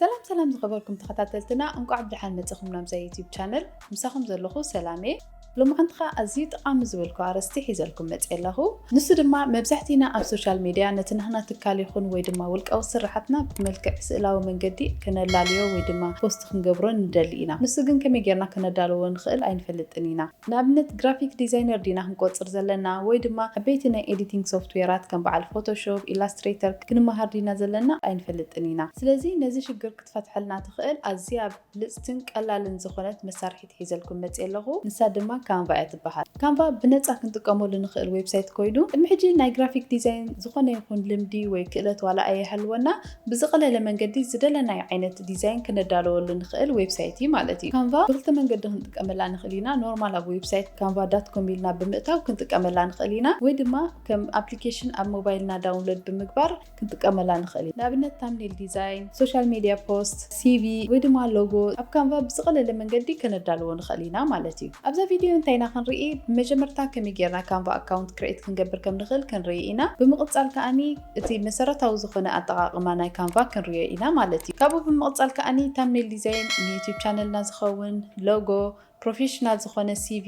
ሰላም ሰላም ዝኸበርኩም ተኸታተልትና፣ እንቋዕ ብደሓን መጻኹም ናብዛ ዩቲዩብ ቻነል። ምሳኹም ዘለኹ ሰላም እየ። ሎማዓንቲ ኸኣ ኣዝዩ ጠቓሚ ዝበልኩ ኣርእስቲ ሒዘልኩም መጽየ ኣለኹ። ንሱ ድማ መብዛሕቲና ኣብ ሶሻል ሚድያ ነቲ ናህና ትካል ይኹን ወይ ድማ ውልቃዊ ስራሓትና ብመልክዕ ስእላዊ መንገዲ ከነላልዮ ወይ ድማ ፖስት ክንገብሮ ንደሊ ኢና። ንሱ ግን ከመይ ጌርና ከነዳልዎ ንኽእል ኣይንፈልጥን ኢና። ንኣብነት ግራፊክ ዲዛይነር ዲና ክንቆጽር ዘለና ወይ ድማ ዓበይቲ ናይ ኤዲቲንግ ሶፍትዌራት ከም በዓል ፎቶሾፕ፣ ኢላስትሬተር ክንመሃር ዲና ዘለና ኣይንፈልጥን ኢና። ስለዚ ነዚ ሽግር ክትፈትሐልና ትኽእል ኣዝያ ብልጽትን ቀላልን ዝኾነት መሳርሒት ሒዘልኩም መጽየ ኣለኹ። ንሳ ድማ ካንቫ እያ ትበሃል። ካንቫ ብነጻ ክንጥቀመሉ ንኽእል ዌብሳይት ኮይኑ፣ ቅድሚ ሕጂ ናይ ግራፊክ ዲዛይን ዝኾነ ይኹን ልምዲ ወይ ክእለት ዋላ ኣይሃልወና፣ ብዝቐለለ መንገዲ ዝደለናዮ ዓይነት ዲዛይን ክነዳለወሉ ንኽእል ዌብሳይት እዩ ማለት እዩ። ካንቫ ብኽልተ መንገዲ ክንጥቀመላ ንኽእል ኢና። ኖርማል ኣብ ዌብሳይት ካንቫ ዳት ኮም ኢልና ብምእታው ክንጥቀመላ ንኽእል ኢና፣ ወይ ድማ ከም ኣፕሊኬሽን ኣብ ሞባይልና ዳውንሎድ ብምግባር ክንጥቀመላ ንኽእል ኢና። ንኣብነት ታምኔል ዲዛይን፣ ሶሻል ሚድያ ፖስት፣ ሲቪ ወይ ድማ ሎጎ ኣብ ካንቫ ብዝቐለለ መንገዲ ከነዳልዎ ንኽእል ኢና ማለት እዩ። ኣብዛ ቪድዮ እንታይ ኢና ክንርኢ? ብመጀመርታ ከመይ ጌርና ካንቫ ኣካውንት ክሬት ክንገብር ከም ንኽእል ክንርኢ ኢና። ብምቕጻል ከኣኒ እቲ መሰረታዊ ዝኾነ ኣጠቓቕማ ናይ ካንቫ ክንርእዮ ኢና ማለት እዩ። ካብኡ ብምቕጻል ከኣኒ ታምኔል ዲዛይን ንዩቲዩብ ቻነልና ዝኸውን፣ ሎጎ፣ ፕሮፌሽናል ዝኾነ ሲቪ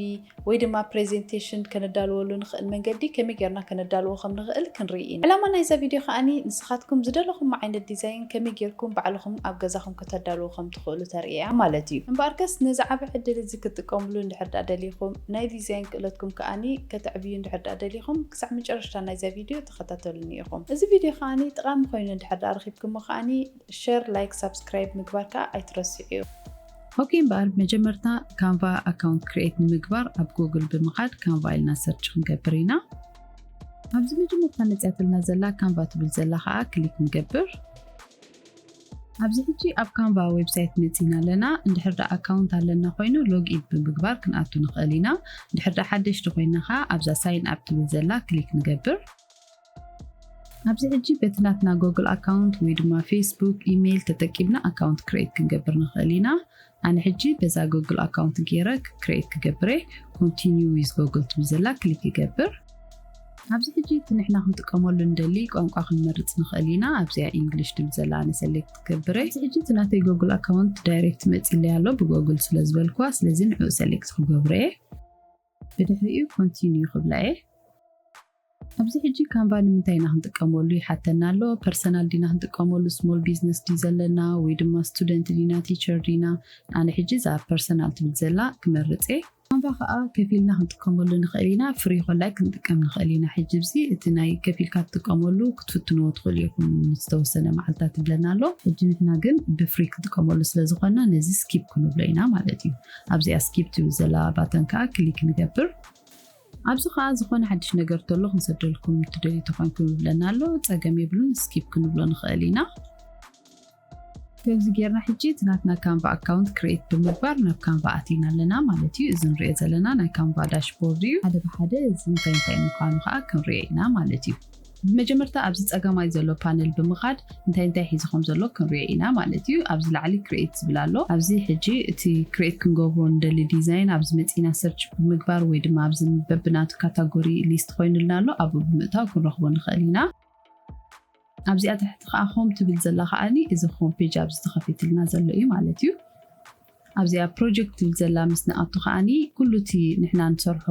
ወይ ድማ ፕሬዘንቴሽን ከነዳልወሉ ንኽእል መንገዲ ከመይ ጌርና ከነዳልዎ ከም ንኽእል ክንርኢ ኢና። ዕላማ ናይዛ ቪድዮ ከኣኒ ንስኻትኩም ዝደለኹም ዓይነት ዲዛይን ከመይ ጌርኩም ባዕልኹም ኣብ ገዛኹም ከተዳልዎ ከም ትኽእሉ ተርእያ ማለት እዩ። እምበኣርከስ ነዚ ዓቢ ዕድል እዚ ክትጥቀምሉ እንድሕር ደኣ ደሊኹም፣ ናይ ዲዛይን ክእለትኩም ከኣኒ ከተዕብዩ እንድሕር ደኣ ደሊኹም፣ ክሳዕ መጨረሽታ ናይዛ ቪድዮ ተኸታተሉኒ ኢኹም። እዚ ቪድዮ ከኣኒ ጠቓሚ ኮይኑ እንድሕር ደኣ ረኺብኩሞ ከኣኒ ሸር፣ ላይክ፣ ሳብስክራይብ ምግባር ከኣ ኣይትረስዑ። ኦኬ እምበኣር መጀመርታ ካንቫ ኣካውንት ክሬት ንምግባር ኣብ ጉግል ብምኻድ ካንቫ ኢልና ሰርች ክንገብር ኢና። ኣብዚ መጀመርታ መጽያትልና ዘላ ካንቫ ትብል ዘላ ከኣ ክሊክ ንገብር። ኣብዚ ሕጂ ኣብ ካንቫ ዌብሳይት መጺና ኣለና። እንድሕር ደኣ ኣካውንት ኣለና ኮይኑ ሎግ ኢን ብምግባር ክንኣቱ ንኽእል ኢና። እንድሕር ደኣ ሓደሽቲ ኮይና ከኣ ኣብዛ ሳይን ኣፕ ትብል ዘላ ክሊክ ንገብር። ኣብዚ ሕጂ በቲ ናትና ጎግል ኣካውንት ወይ ድማ ፌስቡክ፣ ኢሜይል ተጠቂምና ኣካውንት ክሬት ክንገብር ንኽእል ኢና። ኣነ ሕጂ በዛ ጎግል ኣካውንት ገይረ ክሬት ክገብር እየ። ኮንቲኒው ዊዝ ጎግል ትብል ዘላ ክሊክ ይገብር። ኣብዚ ሕጂ እቲ ንሕና ክንጥቀመሉ እንደሊ ቋንቋ ክንመርጽ ንኽእል ኢና። ኣብዚኣ ኢንግሊሽ ትብል ዘላ ኣነ ሰሌክት ክገብር እየ። ኣብዚ ሕጂ እቲ ናተይ ጎግል ኣካውንት ዳይሬክት መጺለይ ኣሎ ብጎግል ስለ ዝበልኩዋ፣ ስለዚ ንዕኡ ሰሌክት ክገብሮ እየ። ብድሕሪኡ ኮንቲኒው ክብላ እየ። ኣብዚ ሕጂ ካንቫ ንምንታይ ኢና ክንጥቀመሉ ይሓተና ኣሎ። ፐርሰናል ዲና ክንጥቀመሉ፣ ስሞል ቢዝነስ ድዩ ዘለና ወይ ድማ ስቱደንት ዲና፣ ቲቸር ዲና? ኣነ ሕጂ እዛ ፐርሰናል ትብል ዘላ ክመርጽ እየ። ካንቫ ከኣ ከፊልና ክንጥቀመሉ ንኽእል ኢና፣ ፍሪ ኮላይ ክንጥቀም ንኽእል ኢና። ሕጂ ኣብዚ እቲ ናይ ከፊልካ ትጥቀመሉ ክትፍትንዎ ትኽእሉ ኢኹም ንዝተወሰነ መዓልታት ትብለና ኣሎ። ሕጂ ንሕና ግን ብፍሪ ክንጥቀመሉ ስለ ዝኾንና ነዚ ስኪፕ ክንብሎ ኢና ማለት እዩ። ኣብዚኣ ስኪፕ ትብል ዘላ ባተን ከኣ ክሊክ ንገብር። ኣብዚ ኸኣ ዝኾነ ሓድሽ ነገር ተሎ ክንሰደልኩም ትደልዩ ተኾይንኩም ይብለና ኣሎ። ጸገም የብሉን፣ ስኪፕ ክንብሎ ንኽእል ኢና። ከምዚ ጌርና ሕጂ እቲ ናትና ካንቫ ኣካውንት ክሬት ብምግባር ናብ ካንቫ ኣቲና ኣለና ማለት እዩ። እዚ ንሪኦ ዘለና ናይ ካንቫ ዳሽቦርድ እዩ። ሓደ ብሓደ እዚ እንታይ እንታይ ምዃኑ ኸኣ ክንሪኦ ኢና ማለት እዩ። ብመጀመርታ ኣብዚ ጸጋማይ ዘሎ ፓነል ብምኻድ እንታይ እንታይ ሒዙ ከም ዘሎ ክንሪኦ ኢና ማለት እዩ። ኣብዚ ላዕሊ ክሬት ዝብል ኣሎ። ኣብዚ ሕጂ እቲ ክሬት ክንገብሮ ንደሊ ዲዛይን ኣብዚ መጺና ሰርች ብምግባር ወይ ድማ ኣብዚ በብናቱ ካታጎሪ ሊስት ኮይኑልና ኣሎ፣ ኣብኡ ብምእታው ክንረኽቦ ንኽእል ኢና። ኣብዚኣ ታሕቲ ከኣ ሆም ትብል ዘላ ከኣኒ እዚ ሆም ፔጅ ኣብዚ ተኸፊትልና ዘሎ እዩ ማለት እዩ። ኣብዚኣ ፕሮጀክት ትብል ዘላ ምስ ንኣቱ ከኣኒ ኩሉ እቲ ንሕና ንሰርሖ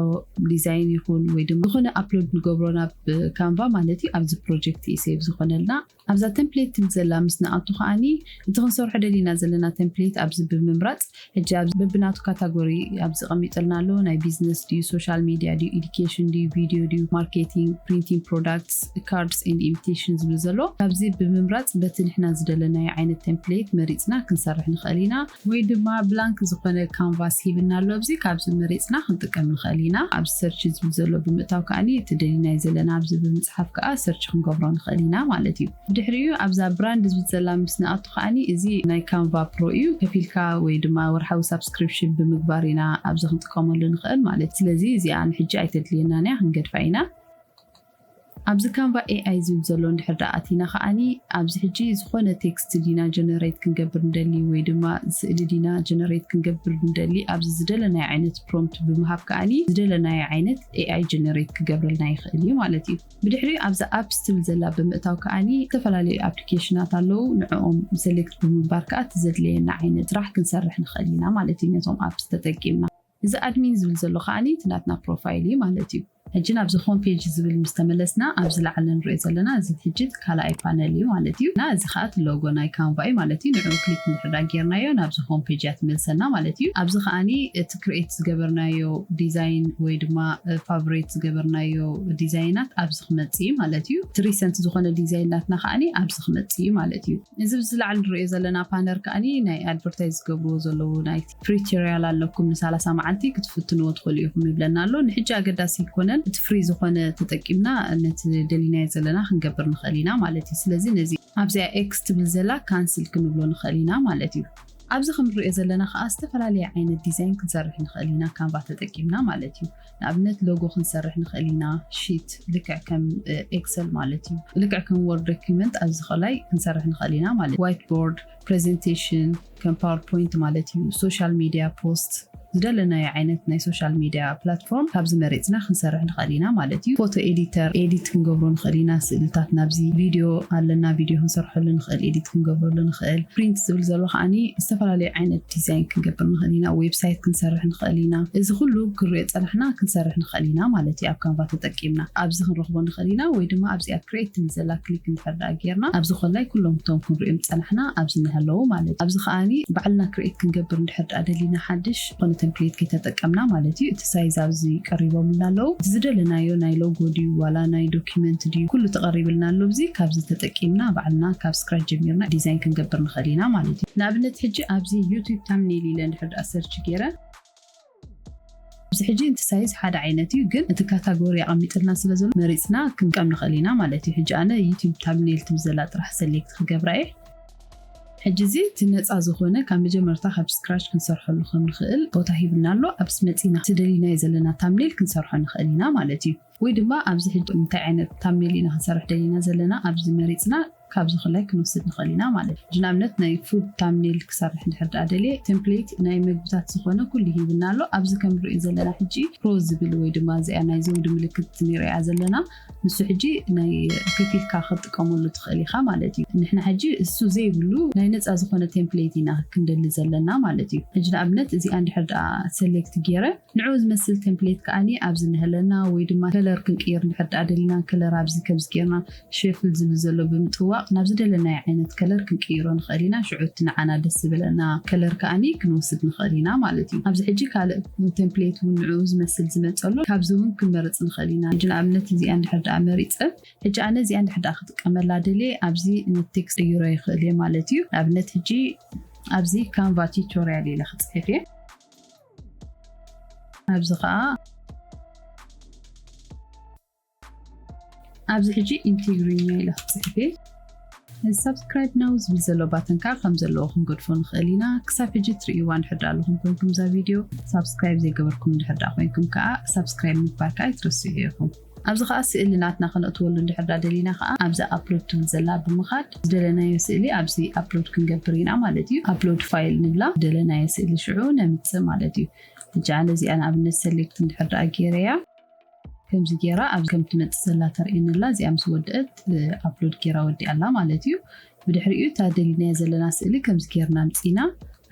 ዲዛይን ይኹን ወይ ድማ ዝኾነ ኣፕሎድ ንገብሮ ናብ ካንቫ ማለት እዩ ኣብዚ ፕሮጀክት እዩ ሴቭ ዝኾነልና። ኣብዛ ተምፕሌት ትብል ዘላ ምስ ንኣቱ ከኣኒ እቲ ክንሰርሖ ደሊና ዘለና ተምፕሌት ኣብዚ ብምምራጽ ሕጂ ኣብዚ በብናቱ ካታጎሪ ኣብዚ ቀሚጥልና ኣሎ። ናይ ቢዝነስ ድዩ፣ ሶሻል ሚድያ ድዩ፣ ኤዱኬሽን ድዩ፣ ቪድዮ ድዩ፣ ማርኬቲንግ፣ ፕሪንቲንግ ፕሮዳክትስ፣ ካርድስ ኤንድ ኢንቪቴሽን ዝብል ዘሎ ካብዚ ብምምራጽ በቲ ንሕና ዝደለናዮ ዓይነት ቴምፕሌት መሪጽና ክንሰርሕ ንኽእል ኢና። ወይ ድማ ብላንክ ዝኾነ ካንቫስ ሂብና ኣሎ። ኣብዚ ካብዚ መሪጽና ክንጥቀም ንኽእል ኢና። ኣብዚ ሰርች ዝብል ዘሎ ብምእታው ከኣኒ እቲ ደሊናዮ ዘለና ኣብዚ ብምጽሓፍ ከኣ ሰርች ክንገብሮ ንኽእል ኢና ማለት እዩ። ብድሕሪኡ ኣብዛ ብራንድ ዝብል ዘላ ምስ ንኣቱ ከኣኒ እዚ ናይ ካንቫ ፕሮ እዩ። ከፊልካ ወይ ድማ ወርሓዊ ሳብስክሪፕሽን ብምግባር ኢና ኣብዚ ክንጥቀመሉ ንኽእል ማለት። ስለዚ እዚኣ ንሕጂ ኣይተድልየናን እያ፣ ክንገድፋ ኢና። ኣብዚ ካንቫ ኤኣይ ዝብል ዘሎ እንድሕር ደኣ ኣቲና ከዓኒ ኣብዚ ሕጂ ዝኾነ ቴክስት ዲና ጀነሬት ክንገብር ንደሊ ወይ ድማ ስእሊ ዲና ጀነሬት ክንገብር ንደሊ ኣብዚ ዝደለናዮ ዓይነት ፕሮምፕት ብምሃብ ከዓኒ ዝደለናዮ ዓይነት ኤኣይ ጀነሬት ክገብረልና ይኽእል እዩ ማለት እዩ። ብድሕሪኡ ኣብዚ ኣፕስ ትብል ዘላ ብምእታው ከዓኒ ዝተፈላለዩ ኣፕሊኬሽናት ኣለዉ። ንዕኦም ሰሌክት ብምግባር ከዓ እቲ ዘድለየና ዓይነት ስራሕ ክንሰርሕ ንኽእል ኢና ማለት እዩ። ነቶም ኣፕስ ተጠቂምና እዚ ኣድሚን ዝብል ዘሎ ከዓኒ እቲ ናትና ፕሮፋይል እዩ ማለት እዩ። ሕጂ ናብዚ ሆም ፔጅ ዝብል ምስ ተመለስና ኣብዚ ላዕሊ ንሪኦ ዘለና እዚ ሕጂ እቲ ካልኣይ ፓነል እዩ ማለት እዩ። እና እዚ ከዓ እቲ ሎጎ ናይ ካንቫ እዩ ማለት እዩ። ንዕኡ ክሊክ እንድሕር ዳ ጌርናዮ ናብዚ ሆም ፔጅ እያ ትመልሰና ማለት እዩ። ኣብዚ ከዓኒ እቲ ክሪኤት ዝገበርናዮ ዲዛይን ወይ ድማ ፋብሬት ዝገበርናዮ ዲዛይናት ኣብዚ ክመጽእ እዩ ማለት እዩ። እቲ ሪሰንት ዝኾነ ዲዛይን ናትና ከዓኒ ኣብዚ ክመጽእ እዩ ማለት እዩ። እዚ ኣብዚ ላዕሊ ንሪኦ ዘለና ፓነር ከዓኒ ናይ ኣድቨርታይዝ ዝገብርዎ ዘለዉ ናይ ፍሪ ትሪያል ኣለኩም ንሳላሳ መዓልቲ ክትፍትንዎ ትኽእሉ ኢኹም ይብለና ኣሎ። ንሕጂ ኣገዳሲ ኣይኮነን። እቲ ፍሪ ዝኾነ ተጠቂምና ነቲ ደሊናዮ ዘለና ክንገብር ንኽእል ኢና ማለት እዩ። ስለዚ ነዚ ኣብዚኣ ኤክስ ትብል ዘላ ካንስል ክንብሎ ንኽእል ኢና ማለት እዩ። ኣብዚ ክንሪኦ ዘለና ከዓ ዝተፈላለየ ዓይነት ዲዛይን ክንሰርሕ ንኽእል ኢና ካንቫ ተጠቂምና ማለት እዩ። ንኣብነት ሎጎ ክንሰርሕ ንኽእል ኢና። ሺት ልክዕ ከም ኤክሰል ማለት እዩ። ልክዕ ከም ወርድ ዶኪመንት ኣብዚ ኸላይ ክንሰርሕ ንኽእል ኢና ማለት ዋይት ቦርድ ፕሬዘንቴሽን ከም ፓወርፖይንት ማለት እዩ። ሶሻል ሚዲያ ፖስት ዝደለናዮ ዓይነት ናይ ሶሻል ሚዲያ ፕላትፎርም ካብዚ መሪፅና ክንሰርሕ ንኽእል ኢና ማለት እዩ። ፎቶ ኤዲተር ኤዲት ክንገብሮ ንኽእል ኢና። ስእልታት ናብዚ ቪዲዮ ኣለና ቪዲዮ ክንሰርሐሉ ንኽእል ኤዲት ክንገብረሉ ንኽእል። ፕሪንት ዝብል ዘሎ ከዓኒ ዝተፈላለዩ ዓይነት ዲዛይን ክንገብር ንኽእል ኢና። ዌብሳይት ክንሰርሕ ንኽእል ኢና። እዚ ኩሉ ክንሪኦ ፀናሕና ክንሰርሕ ንኽእል ኢና ማለት እዩ። ኣብ ካንቫ ተጠቂምና ኣብዚ ክንረኽቦ ንኽእል ኢና ወይ ድማ ኣብዚኣ ክሬት ትብል ዘላ ክሊክ እንድሕር ደኣ ጌርና ኣብዚ ኮላይ ኩሎም እቶም ክንሪኦም ዝፀናሕና ኣብዚ እኒሀ ኣለዉ ማለት እዩ። ኣብዚ ከዓኒ ባዕልና ክሬት ክንገብር እንድሕር ደኣ ደሊና ሓድሽ ዝኾነ ተምፕሌት ከይተጠቀምና ማለት እዩ። እቲ ሳይዝ ኣብዚ ቀሪቦምልና ኣለዉ። እቲ ዝደለናዮ ናይ ሎጎ ድዩ ዋላ ናይ ዶኪመንት ድዩ ኩሉ ተቐሪብልና ኣሎ። ኣብዚ ካብዚ ተጠቂምና ባዕልና ካብ ስክራች ጀሚርና ዲዛይን ክንገብር ንኽእል ኢና ማለት እዩ። ንኣብነት ሕጂ ኣብዚ ዩቱብ ታምኔል ኢለ እንድሕር ደኣ ሰርች ገይረ እዚ ሕጂ እቲ ሳይዝ ሓደ ዓይነት እዩ፣ ግን እቲ ካታጎሪ ኣቐሚጥልና ስለ ዘሎ መሪፅና ክንጥቀም ንኽእል ኢና ማለት እዩ። ሕጂ ኣነ ዩቲዩብ ታምኔል ትብል ዘላ ጥራሕ ሰሌክት ክገብራ እየ። ሕጂ እዚ እቲ ነፃ ዝኾነ ካብ መጀመርታ ካብ ስክራች ክንሰርሐሉ ከም ንኽእል ቦታ ሂብና ኣሎ። ኣብዚ መፂና እቲ ደሊናዮ ዘለና ታምኔል ክንሰርሖ ንኽእል ኢና ማለት እዩ። ወይ ድማ ኣብዚ ሕጂ እንታይ ዓይነት ታምኔል ኢና ክንሰርሕ ደሊና ዘለና ኣብዚ መሪፅና ካብዚ ክላይ ክንወስድ ንኽእል ኢና ማለት እዩ። ንኣብነት ናይ ፉድ ታምኔል ክሰርሕ እንድሕር ደኣ ደልየ ቴምፕሌት ናይ ምግብታት ዝኾነ ኩሉ ሂብና ኣሎ። ኣብዚ ከም ንሪኦ ዘለና ሕጂ ፕሮ ዝብል ወይ ድማ እዚኣ ናይ ዘውዲ ምልክት ንሪኣ ዘለና ንሱ ሕጂ ናይ ከፊልካ ክትጥቀመሉ ትኽእል ኢኻ ማለት እዩ። ንሕና ሕጂ እሱ ዘይብሉ ናይ ነፃ ዝኾነ ቴምፕሌት ኢና ክንደሊ ዘለና ማለት እዩ። ሕጂ ንኣብነት እዚኣ እንድሕር ደኣ ሰሌክት ገይረ ንዕኡ ዝመስል ቴምፕሌት ከዓኒ ኣብዚ እንሀለና ወይ ድማ ከለር ክንቅይር እንድሕር ደኣ ደሊና ከለር ኣብዚ ከምዚ ጌርና ሸፍል ዝብል ዘሎ ብምጥዋቕ ናብ ዝደለናዮ ዓይነት ከለር ክንቅይሮ ንኽእል ኢና። ሽዑ እቲ ንዓና ደስ ዝበለና ከለር ከዓኒ ክንወስድ ንኽእል ኢና ማለት እዩ። ኣብዚ ሕጂ ካልእ ቴምፕሌት እውን ንዕኡ ዝመስል ዝመፀሉ ካብዚ እውን ክንመርፅ ንኽእል ኢና። ሕጂ ንኣብነት እዚኣ እንድሕር ደኣ መሪፀ ሕጂ ኣነ እዚኣ እንድሕር ደኣ ክጥቀመላ ደልየ ኣብዚ ንቴክስት ቅይሮ ይኽእል እየ ማለት እዩ። ንኣብነት ሕጂ ኣብዚ ካንቫ ቲቶሪያል ኢለ ክፅሕፍ እየ። ኣብዚ ከዓ ኣብዚ ሕጂ ኢንቲግሪኛ ኢለ ክፅሕፍ እየ። ሳብስክራይብ ናው ዝብል ዘሎ ባተን ከዓ ከም ዘለዎ ክንገድፎ ንኽእል ኢና። ክሳብ ሕጂ ትርእይዋ እንድሕር ደኣ ኣለኹም ኮይንኩም እዛ ቪድዮ ሳብስክራይብ ዘይገበርኩም እንድሕር ደኣ ኮይንኩም ከዓ ሳብስክራይብ ምግባር ከዓ ኣይትረስዑ ኢኹም። ኣብዚ ከዓ ስእሊ ናትና ከነእትወሉ እንድሕር ደኣ ደሊና ከዓ ኣብዚ ኣፕሎድ ትብል ዘላ ብምኻድ ዝደለናዮ ስእሊ ኣብዚ ኣፕሎድ ክንገብር ኢና ማለት እዩ። ኣፕሎድ ፋይል ንብላ ዝደለናዮ ስእሊ ሽዑ ነምፅእ ማለት እዩ። ሕጂ ኣነ እዚኣ ንኣብነት ሰሌክት እንድሕር ደኣ ገይረያ ከምዚ ገይራ ኣብ ከም ትመፅእ ዘላ ተርእየኒ ኣላ። እዚኣ ምስ ወደአት ኣፕሎድ ገይራ ወዲኣ ኣላ ማለት እዩ። ብድሕሪኡ እታ ደሊናያ ዘለና ስእሊ ከምዚ ገይርና ኣምፂና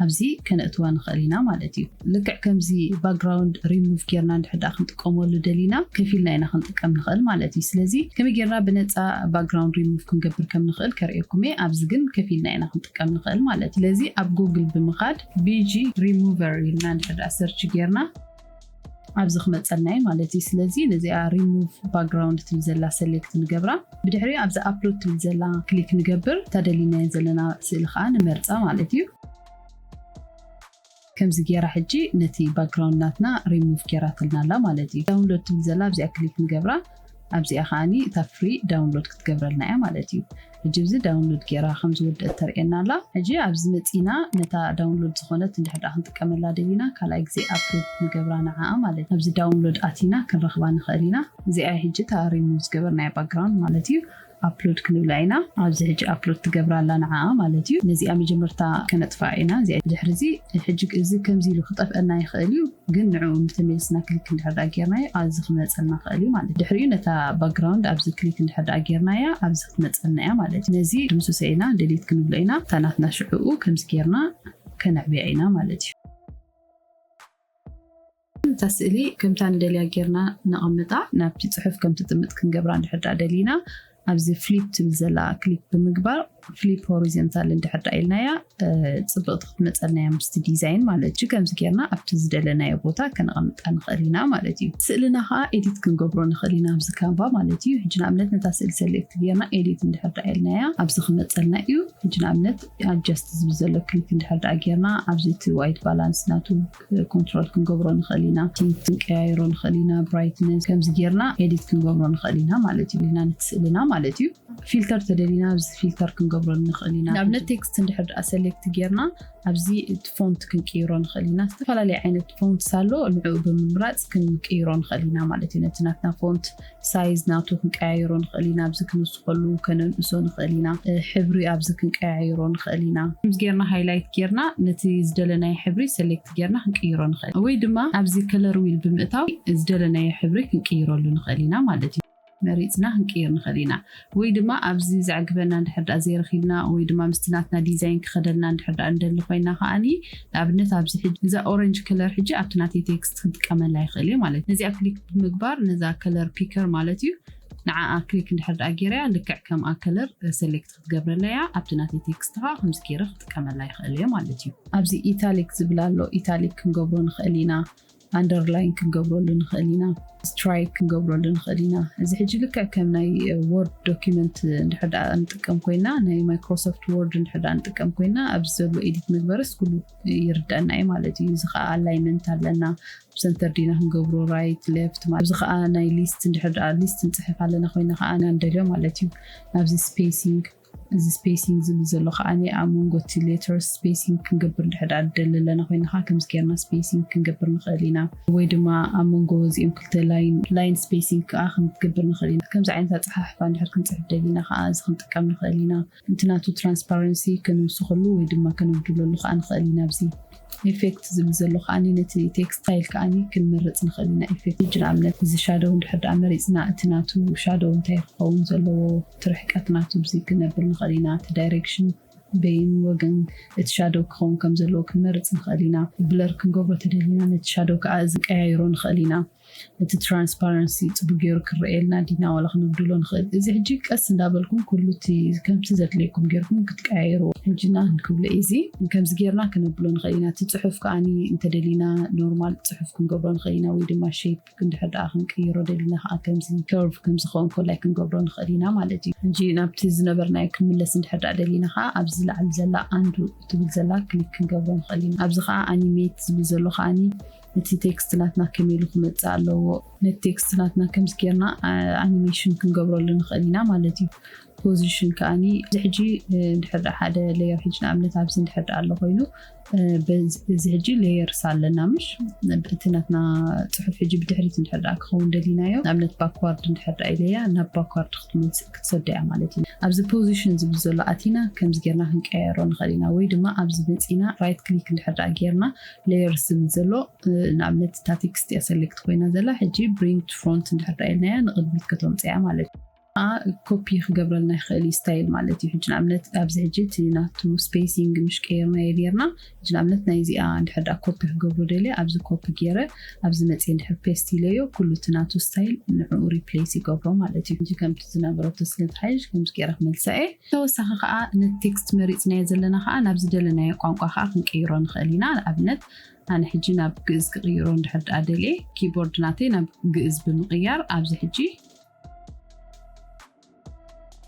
ኣብዚ ከነእትዋ ንኽእል ኢና ማለት እዩ። ልክዕ ከምዚ ባክግራውንድ ሪሙቭ ገይርና እንድሕር ደኣ ክንጥቀመሉ ደሊና ከፊልና ኢና ክንጥቀም ንኽእል ማለት እዩ። ስለዚ ከመይ ገይርና ብነፃ ባክግራውንድ ሪሙቭ ክንገብር ከም ንኽእል ከርእየኩም እየ። ኣብዚ ግን ከፊልና ኢና ክንጥቀም ንኽእል ማለት እዩ። ስለዚ ኣብ ጉግል ብምኻድ ቢጂ ሪሙቨር ኢልና እንድሕር ደኣ ሰርች ገይርና ኣብዚ ክመፀልና እዩ ማለት እዩ። ስለዚ ነዚኣ ሪሙቭ ባክግራውንድ ትብል ዘላ ሰሌክት ንገብራ። ብድሕሪኡ ኣብዚ ኣፕሎድ ትብል ዘላ ክሊክ ንገብር። እታ ደሊናዮ ዘለና ስእሊ ከዓ ንመርፃ ማለት እዩ። ከምዚ ገይራ ሕጂ ነቲ ባክግራውንድ ናትና ሪሙቭ ገይራትልና ኣላ ማለት እዩ። ዳውንሎድ ትብል ዘላ ኣብዚኣ ክሊክ ንገብራ። ኣብዚኣ ከዓኒ እታ ፍሪ ዳውንሎድ ክትገብረልና እያ ማለት እዩ። ሕጂ እዚ ዳውንሎድ ገይራ ከም ዝወደአት ተርእየና ኣላ። ሕጂ ኣብዚ መፂና ነታ ዳውንሎድ ዝኾነት እንድሕር ደኣ ክንጥቀመላ ደሊና ካልኣይ ግዜ ኣፕሎድ ንገብራ ንዓኣ ማለት እዩ። ኣብዚ ዳውንሎድ ኣቲና ክንረኽባ ንኽእል ኢና። እዚኣ ሕጂ እታ ሪሙቭ ዝገበርናያ ባክግራውንድ ማለት እዩ። ኣፕሎድ ክንብላ ኢና። ኣብዚ ሕጂ ኣፕሎድ ትገብራ ኣላ ንዓኣ ማለት እዩ። ነዚኣ መጀመርታ ከነጥፍኣ ኢና። እዚኣ ድሕሪ እዚ ሕጂ እዚ ከምዚ ኢሉ ክጠፍአና ይኽእል እዩ፣ ግን ንዕኡ ተመሊስና ክሊክ እንድሕር ደኣ ጌርናዮ ኣብዚ ክመፀልና ይኽእል እዩ ማለት እዩ። ድሕሪኡ ነታ ባክግራውንድ ኣብዚ ክሊክ እንድሕር ደኣ ጌርናያ ኣብዚ ክትመፀልና እያ ማለት እዩ። ነዚ ድምስሶ ኢና፣ ደሊት ክንብሎ ኢና። እታ ናትና ሽዕኡ ከምዚ ጌርና ከነዕብያ ኢና ማለት እዩ። እታ ስእሊ ከምታ ንደልያ ጌርና ነቐምጣ። ናብቲ ጽሑፍ ከም ትጥምጥ ክንገብራ እንድሕር ደኣ ደሊና ኣብዚ ፍሊፕ ትብል ዘላ ክሊክ ብምግባር ፍሊፕ ሆሪዞንታል እንድሕር ደኣ ኢልናያ እ፣ ጽብቕቲ ክትመጸልና እያ ምስቲ ዲዛይን ማለት እዩ። ከምዚ ጌርና ኣብቲ ዝደለናዮ ቦታ ከነቐምጣ ንኽእል ኢና ማለት እዩ። ስእልና ኸኣ ኤዲት ክንገብሮ ንኽእል ኢና ኣብዚ ካንቫ ማለት እዩ። ሕጂ ንኣብነት ነታ ስእሊ ሰሌክት ጌርና ኤዲት እንድሕር ደኣ ኢልናያ ኣብዚ ክመጸልና እዩ። ሕጂ ንኣብነት ኣድጀስት ዝብል ዘሎ ክሊክ እንድሕር ደኣ ጌርና ኣብዚ እቲ ዋይት ባላንስ ናቱ ኮንትሮል ክንገብሮ ንኽእል ኢና። ቲንት ክንቀያይሮ ንኽእል ኢና። ብራይትነስ ከምዚ ጌርና ኤዲት ክንገብሮ ንኽእል ኢና ማለት እዩ። ኢና ነቲ ስእልና ማለት እዩ። ፊልተር ተደሊና ኣብዚ ፊልተር ክንገብረሉ ንኽእል ኢና። ንኣብነት ቴክስት እንድሕር ደኣ ሰሌክት ጌርና ኣብዚ እቲ ፎንት ክንቅይሮ ንኽእል ኢና። ዝተፈላለየ ዓይነት ፎንትስ ኣሎ፣ ንዕኡ ብምምራፅ ክንቅይሮ ንኽእል ኢና ማለት እዩ። ነቲ ናትና ፎንት ሳይዝ ናቱ ክንቀያይሮ ንኽእል ኢና። ኣብዚ ክንውስኸሉ ከነንእሶ ንኽእል ኢና። እ፣ ሕብሪ ኣብዚ ክንቀያይሮ ንኽእል ኢና። ከምዚ ጌርና ሃይላይት ጌርና ነቲ ዝደለናዮ ሕብሪ ሰሌክት ጌርና ክንቅይሮ ንኽእል። ወይ ድማ ኣብዚ ከለር ዊል ብምእታው ዝደለናዮ ሕብሪ ክንቅይረሉ ንኽእል ኢና ማለት እዩ። መሪፅና ክንቅይር ንኽእል ኢና። ወይ ድማ ኣብዚ ዘዕግበና እንድሕር ደኣ ዘይረኺብና ወይ ድማ ምስቲ ናትና ዲዛይን ክኸደልና እንድሕር ደኣ እንደሊ ኮይና ከዓኒ ንኣብነት ኣብዚ ሕጂ እዛ ኦረንጅ ከለር ሕጂ ኣብቲ ናተይ ቴክስት ክንጥቀመላ ይኽእል እየ ማለት እዩ። ነዚኣ ክሊክ ብምግባር ነዛ ከለር ፒከር ማለት እዩ ንዓኣ ክሊክ እንድሕር ደኣ ጌረያ ልክዕ ከምኣ ከለር ሰሌክት ክትገብረላ እያ። ኣብቲ ናተይ ቴክስት ከዓ ከምዚ ጌረ ክጥቀመላ ይኽእል እየ ማለት እዩ። ኣብዚ ኢታሊክ ዝብል ኣሎ፣ ኢታሊክ ክንገብሮ ንኽእል ኢና። ኣንደርላይን ክንገብረሉ ንኽእል ኢና። ስትራይክ ክንገብረሉ ንኽእል ኢና። እዚ ሕጂ ልክዕ ከም ናይ ወርድ ዶኪመንት እንድሕር ደኣ ንጥቀም ኮይና ናይ ማይክሮሶፍት ወርድ እንድሕር ደኣ ንጥቀም ኮይና ኣብዚ ዘሎ ኤዲት መግበርስ ኩሉ ይርዳና እዩ ማለት እዩ። እዚ ከዓ ኣላይመንት ኣለና። ብሰንተር ዲና ክንገብሮ ራይት ሌፍት። ኣብዚ ከዓ ናይ ሊስት እንድሕር ደኣ ሊስት ንፅሕፍ ኣለና ኮይና ከዓ ኢና ንደልዮ ማለት እዩ። ኣብዚ ስፔሲንግ እዚ ስፔሲንግ ዝብል ዘሎ ከዓ ኣብ መንጎ እቲ ሌተርስ ስፔሲንግ ክንገብር እንድሕር ደኣ ንደሊ ኣለና ኮይና ከዓ ከምዚ ጌርና ስፔሲንግ ክንገብር ንኽእል ኢና። ወይ ድማ ኣብ መንጎ እዚኦም ክልተ ላይን ላይን ስፔሲንግ ከዓ ክንገብር ንኽእል ኢና። ከምዚ ዓይነት ኣፀሓሕፋ እንድሕር ክንፅሕፍ ደሊና ከዓ እዚ ክንጥቀም ንኽእል ኢና። እቲ ናቱ ትራንስፓረንሲ ክንውስኸሉ ወይ ድማ ከነጉድለሉ ከዓ ንኽእል ኢና። ኣብዚ ኢፌክት ዝብል ዘሎ ከዓ ነቲ ቴክስት ስታይል ከዓ ክንመርፅ ንኽእል ኢና። ኢፌክት ሕጂ ንኣብነት እዚ ሻዶው እንድሕር ደኣ መሪፅና እቲ ናቱ ሻዶው እንታይ ክኸውን ዘለዎ እቲ ርሕቀት ናቱ ብዚ ክነብል ንኽእል ኢና። እቲ ዳይሬክሽን በይን ወገን እቲ ሻዶው ክኸውን ከም ዘለዎ ክንመርፅ ንኽእል ኢና። ብለር ክንገብሮ ተደሊና ነቲ ሻዶው ከዓ እዚ ቀያይሮ ንኽእል ኢና። እቲ ትራንስፓረንሲ ጽቡቅ ገይሩ ክረኣየልና ዲና ዋላ ክነጉድሎ ንኽእል። እዚ ሕጂ ቀስ እንዳበልኩም ኩሉ እቲ ከምቲ ዘድልየኩም ገይርኩም ክትቀያየርዎ። ሕጂ ና ክንክብሎ እዚ ከምዚ ጌርና ክነብሎ ንኽእል ኢና። እቲ ጽሑፍ ከኣኒ እንተደሊና ኖርማል ጽሑፍ ክንገብሮ ንኽእል ኢና፣ ወይ ድማ ሼፕ እንድሕር ደኣ ክንቅይሮ ደሊና ከዓ ከምዚ ከርቭ ከምዚ ክኸውን ኮላይ ክንገብሮ ንኽእል ኢና ማለት እዩ። ሕጂ ናብቲ ዝነበርናዮ ክንምለስ እንድሕር ደኣ ደሊና ከዓ ኣብዚ ላዕሊ ዘላ ኣንዱ ትብል ዘላ ክሊክ ክንገብሮ ንኽእል ኢና። ኣብዚ ከዓ ኣኒሜት ዝብል ዘሎ ከኣኒ እቲ ቴክስት ናትና ከመይ ኢሉ ክመጽእ ኣለዎ። ነቲ ቴክስት ናትና ከምዚ ጌርና ኣኒሜሽን ክንገብረሉ ንኽእል ኢና ማለት እዩ። ፖዚሽን ከኣኒ እዚ ሕጂ እንድሕር ደኣ ሓደ ሌየር ሕጂ ንኣብነት ኣብዚ እንድሕር ደኣ ኣሎ ኮይኑ እዚ ሕጂ ሌየርስ ኣለና ምሽ እቲ ናትና ጽሑፍ ሕጂ ብድሕሪት እንድሕር ደኣ ክኸውን ደሊናዮ ንኣብነት ባክዋርድ እንድሕር ደኣ ኢለያ ናብ ባክዋርድ ክትመልስ ክትሰዶ እያ ማለት እዩ። ኣብዚ ፖዚሽን ዝብል ዘሎ ኣቲና ከምዚ ጌርና ክንቀያየሮ ንኽእል ኢና ወይ ድማ ኣብዚ መጺና ራይት ክሊክ እንድሕር ደኣ ጌርና ሌየርስ ዝብል ዘሎ ንኣብነት እታ ቴክስት እያ ሰሌክት ኮይና ዘላ ሕጂ ብሪንግ ቱ ፍሮንት እንድሕር ደኣ ኢልናያ ንቕድሚት ከተምፅያ ማለት እዩ። ኮፒ ክገብረልና ይኽእል እዩ ስታይል ማለት እዩ። ሕጂ ንኣብነት ኣብዚ ሕጂ እቲ ናቱ ስፔሲንግ ምሽ ቀይርናዮ ኔርና ሕጂ ንኣብነት ናይዚኣ እንድሕር ደኣ ኮፒ ክገብሮ ደልየ ኣብዚ ኮፒ ገይረ ኣብዚ መፅየ እንድሕር ፔስት ኢለዮ ኩሉ እቲ ናቱ ስታይል ንዕኡ ሪፕሌስ ይገብሮ ማለት እዩ። ሕጂ ከምቲ ዝነበረቶ ስለ ዝሓይሽ ከምዚ ገይረ ክመልሳ እየ። ተወሳኺ ከዓ ነቲ ቴክስት መሪፅናዮ ዘለና ከዓ ናብ ዝደለናዮ ቋንቋ ከዓ ክንቅይሮ ንኽእል ኢና። ንኣብነት ኣነ ሕጂ ናብ ግእዝ ክቕይሮ እንድሕር ደኣ ደልየ ኪቦርድ ናተይ ናብ ግእዝ ብምቕያር ኣብዚ ሕጂ